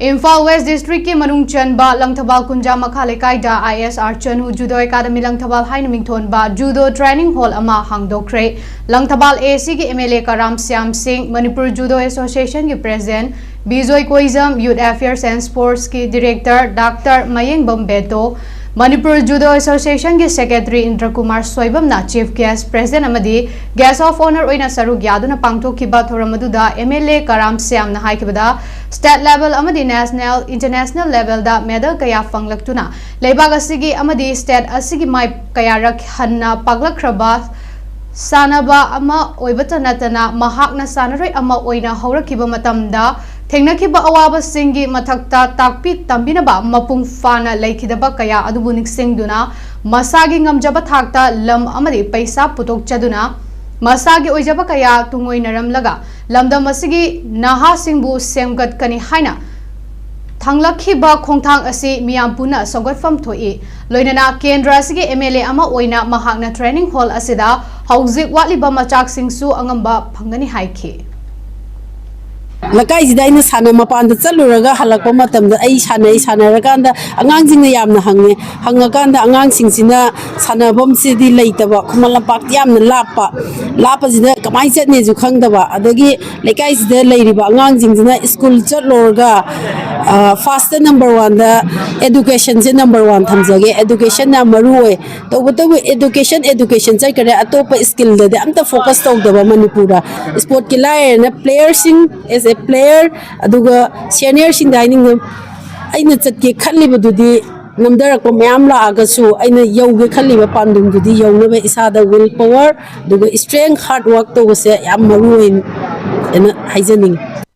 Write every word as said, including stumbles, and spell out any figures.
Imphal west ꯗꯤꯁꯇ꯭ꯔꯤꯛꯀꯤ ꯃꯅꯨꯡ ꯆꯟꯕ ꯂꯪꯊꯕꯥꯜ ꯀꯨꯟꯖꯥ ꯃꯈꯥ ꯂꯩꯀꯥꯏꯗ ꯑꯥꯏ ꯑꯦꯁ ꯑꯥꯔ ꯆꯅꯨ ꯖꯨꯗꯣ ꯑꯦꯀꯥꯗꯃꯤ ꯂꯪꯊꯕꯥꯜ ꯍꯥꯏꯅ ꯃꯤꯡꯊꯣꯟꯕ ꯖꯨꯗꯣ ꯇ꯭ꯔꯦꯅꯤꯡ ꯍꯣꯜ ꯑꯃ ꯍꯥꯡꯗꯣꯛꯈ꯭ꯔꯦ꯫ ꯂꯪꯊꯕꯥꯜ ꯑꯦ ꯁꯤꯒꯤ M L A Karam Shyam Singh, Manipur judo ꯑꯦꯁꯣꯁꯤꯌꯦꯁꯟꯒꯤ president Bijoy Koijam, youth affairs and ꯁ꯭ꯄꯣꯔꯠꯁꯀꯤ director doctor Mayengbam Veto, Manipur judo ꯑꯦꯁꯣꯁꯤꯌꯦꯁꯟꯒꯤ ꯁꯦꯀ꯭ꯔꯦꯇꯔꯤ ꯏꯟꯗ꯭ꯔꯀꯨꯃꯥꯔ ꯁꯣꯏꯕꯝꯅ ꯆꯤꯐ ꯒꯦꯁ꯭ꯠ, ꯄ꯭ꯔꯦꯁꯤꯗꯦꯟꯠ ꯑꯃꯗꯤ ꯒꯦꯁ꯭ꯠ ꯑꯣꯐ ꯑꯣꯅꯔ ꯑꯣꯏꯅ ꯁꯔꯨꯛ ꯌꯥꯗꯨꯅ ꯄꯥꯡꯊꯣꯛꯈꯤꯕ ꯊꯧꯔꯝ ꯑꯗꯨꯗ ꯑꯦꯝ ꯑꯦꯜ ꯑꯦ ꯀꯔꯥꯝ ꯁ꯭ꯌꯥꯝꯅ ꯍꯥꯏꯈꯤꯕꯗ, ꯁ꯭ꯇꯦꯠ ꯂꯦꯚꯦꯜ ꯑꯃꯗꯤ ꯅꯦꯁꯅꯦꯜ, ꯏꯟꯇꯔꯅꯦꯁꯅꯦꯜ ꯂꯦꯚꯦꯜꯗ ꯃꯦꯗꯜ ꯀꯌꯥ ꯐꯪꯂꯛꯇꯨꯅ ꯂꯩꯕꯥꯛ ꯑꯁꯤꯒꯤ ꯑꯃꯗꯤ ꯁ꯭ꯇꯦꯠ ꯑꯁꯤꯒꯤ ꯃꯥꯏ ꯀꯌꯥꯔꯛ ꯍꯟꯅ ꯄꯥꯛꯂꯛꯈ꯭ꯔꯕ ꯁꯥꯟꯅꯕ ꯑꯃ ꯑꯣꯏꯕꯇ ꯅꯠꯇꯅ ꯃꯍꯥꯛꯅ ꯁꯥꯟꯅꯔꯣꯏ ꯑꯃ ꯑꯣꯏꯅ ꯍꯧꯔꯛꯈꯤꯕ ꯃꯇꯝꯗ ꯊꯦꯡꯅꯈꯤꯕ ꯑꯋꯥꯕꯁꯤꯡꯒꯤ ꯃꯊꯛꯇ ꯇꯥꯛꯄꯤ ꯇꯝꯕꯤꯅꯕ ꯃꯄꯨꯡ ꯐꯥꯅ ꯂꯩꯈꯤꯗꯕ ꯀꯌꯥ ꯑꯗꯨꯕꯨ ꯅꯤꯡꯁꯤꯡꯗꯨꯅ ꯃꯁꯥꯒꯤ ꯉꯝꯖꯕ ꯊꯥꯛꯇ ꯂꯝ ꯑꯃꯗꯤ ꯄꯩꯁꯥ ꯄꯨꯊꯣꯛꯆꯗꯨꯅ ꯃꯁꯥꯒꯤ ꯑꯣꯏꯖꯕ ꯀꯌꯥ ꯇꯨꯡꯑꯣꯏꯅꯔꯝꯂꯒ ꯂꯝꯗꯝ ꯑꯁꯤꯒꯤ ꯅꯍꯥꯁꯤꯡꯕꯨ ꯁꯦꯝꯒꯠꯀꯅꯤ ꯍꯥꯏꯅ ꯊꯥꯡꯂꯛꯈꯤꯕ ꯈꯣꯡꯊꯥꯡ ꯑꯁꯤ ꯃꯤꯌꯥꯝ ꯄꯨꯟꯅ ꯁꯧꯒꯠꯐꯝ ꯊꯣꯛꯏ꯫ ꯂꯣꯏꯅꯅ ꯀꯦꯟꯗ꯭ꯔ ꯑꯁꯤꯒꯤ ꯑꯦꯝ ꯑꯦꯜ ꯑꯦ ꯑꯃ ꯑꯣꯏꯅ ꯃꯍꯥꯛꯅ ꯇ꯭ꯔꯦꯅꯤꯡ ꯍꯣꯜ ꯑꯁꯤꯗ ꯍꯧꯖꯤꯛ ꯋꯥꯠꯂꯤꯕ ꯃꯆꯥꯛꯁꯤꯡꯁꯨ ꯑꯉꯝꯕ ꯐꯪꯒꯅꯤ ꯍꯥꯏꯈꯤ꯫ ꯂꯩꯀꯥꯏꯁꯤꯗ ꯑꯩꯅ ꯁꯥꯟꯅ ꯃꯄꯥꯟꯗ ꯆꯠꯂꯨꯔꯒ ꯍꯜꯂꯛꯄ ꯃꯇꯝꯗ ꯑꯩ ꯁꯥꯟꯅꯩ, ꯁꯥꯟꯅꯔꯀꯥꯟꯗ ꯑꯉꯥꯡꯁꯤꯡꯅ ꯌꯥꯝꯅ ꯍꯪꯉꯦ꯫ ꯍꯪꯉꯀꯥꯟꯗ ꯑꯉꯥꯡꯁꯤꯡꯁꯤꯅ ꯁꯥꯟꯅꯐꯝꯁꯤꯗꯤ ꯂꯩꯇꯕ, ꯈꯨꯃꯟ ꯂꯝꯄꯥꯛꯇꯤ ꯌꯥꯝꯅ ꯂꯥꯞꯄ, ꯂꯥꯞꯄꯁꯤꯗ ꯀꯃꯥꯏꯅ ꯆꯠꯅꯦꯁꯨ ꯈꯪꯗꯕ, ꯑꯗꯒꯤ ꯂꯩꯀꯥꯏꯁꯤꯗ ꯂꯩꯔꯤꯕ ꯑꯉꯥꯡꯁꯤꯡꯁꯤꯅ ꯁ꯭ꯀꯨꯜ ꯆꯠꯂꯨꯔꯒ ꯐꯥꯔꯁꯇ ꯅꯝꯕꯔ ꯋꯥꯟꯗ ꯑꯦꯗꯨꯀꯦꯁꯟꯁꯦ ꯅꯝꯕꯔ ꯋꯥꯟ ꯊꯝꯖꯒꯦ꯫ ꯑꯦꯗꯨꯀꯦꯁꯟ ꯌꯥꯝ ꯃꯔꯨ ꯑꯣꯏ꯫ ꯇꯧꯕꯇꯕꯨ ꯑꯦꯗꯨꯀꯦꯁꯟ ꯑꯦꯗꯨꯀꯦꯁꯟ ꯆꯠꯈ꯭ꯔꯦ, ꯑꯇꯣꯞꯄ ꯁ꯭ꯀꯤꯜꯗꯗꯤ ꯑꯝꯇ ꯐꯣꯀꯁ ꯇꯧꯗꯕ ꯃꯅꯤꯄꯨꯔꯗ꯫ ꯁ꯭ꯄꯣꯔꯠꯀꯤ ꯂꯥꯏꯔꯅ ꯄ꯭ꯂꯦꯌꯔꯁꯤꯡ, ꯑꯦꯁ ꯑꯦ ꯄ꯭ꯂꯦꯌꯔ, ꯑꯗꯨꯒ ꯁꯦꯅꯤꯌꯔꯁꯤꯡꯗ ꯍꯥꯏꯅꯤꯡꯉꯦ, ꯑꯩꯅ ꯆꯠꯀꯦ ꯈꯜꯂꯤꯕꯗꯨꯗꯤ ꯅꯝꯊꯔꯛꯄ ꯃꯌꯥꯝ ꯂꯥꯛꯑꯒꯁꯨ ꯑꯩꯅ ꯌꯧꯒꯦ ꯈꯜꯂꯤꯕ ꯄꯥꯟꯗꯝꯗꯨꯗꯤ ꯌꯧꯅꯕ ꯏꯁꯥꯗ ꯋꯤꯜ ꯄꯋꯥꯔ ꯑꯗꯨꯒ ꯁ꯭ꯇ꯭ꯔꯦꯡ, ꯍꯥꯔꯗ ꯋꯥꯔꯛ ꯇꯧꯕꯁꯦ ꯌꯥꯝ ꯃꯔꯨ ꯑꯣꯏ ꯍꯥꯏꯅ ꯍꯥꯏꯖꯅꯤꯡꯉꯤ꯫